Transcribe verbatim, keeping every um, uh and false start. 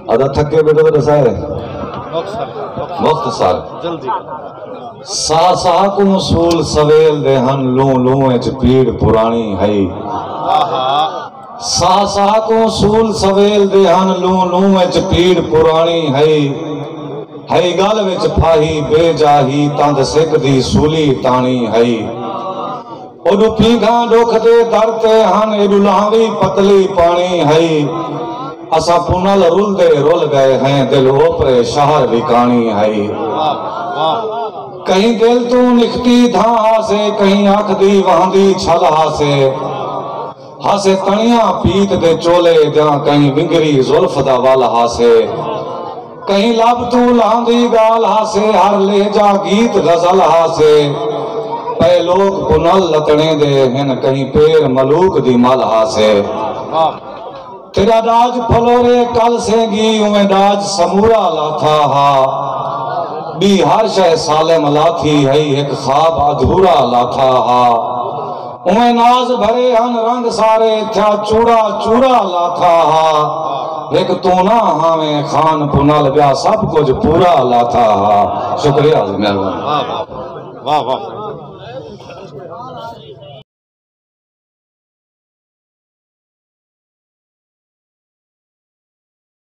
ادا تھکے بیٹھے تو ڈسائے۔ مختصر۔ جلدی۔ ساہ ساہ کوں سول سویل دے ہن، لوں لوں اچ پیڑ پراݨی ہئی۔ ساہ ساہ کوں سول سویل دے ہن، لوں لوں اچ پیڑ پراݨی ہئی۔ ہئی ڳل وچ پھاہی بے جاہی، تند سک دی سولی تاݨی ہئی۔ اوݙو پینگھاں ݙکھ دے در تے ہن، ایݙو لہاوی پتلی پاݨی ہئی۔ اساں پنل رلدے رل ڳئے ہیں، دل اوپرے شہر وکاݨی ہئی۔ کہیں دل توں نکھتی دھاں ہاسے، کہیں اکھ دی وہندی چھل ہاسے۔ ہاسے تݨیاں پیت دے چولے دیاں، کہیں ونگری زلف دا ول ہاسے۔ کہیں لب توں لہندی ڳالھ ہاسے، ہر لہجہ گیت غزل ہاسے۔ پئے لوک پنل لتڑیں دے ہن، کہیں پیر ملوک دی مل ہاسے۔ تیݙا ݙاج پھلورے کل سینگی، اونویں ݙاج سمورا لاتھا ہا۔ ٻی ہر شئے سالم لاتھی ہئی، ہک خواب ادھورا لاتھا ہا۔ اونویں ناز بھرے ہن رنگ سارے، تھیا چوڑا چورا لاتھا ہا۔ ہک توں نہ ہاویں خان پنل، ٻیا سب کجھ پورا لاتھا ہا۔ شکریہ، مہربانی۔ واہ واہ۔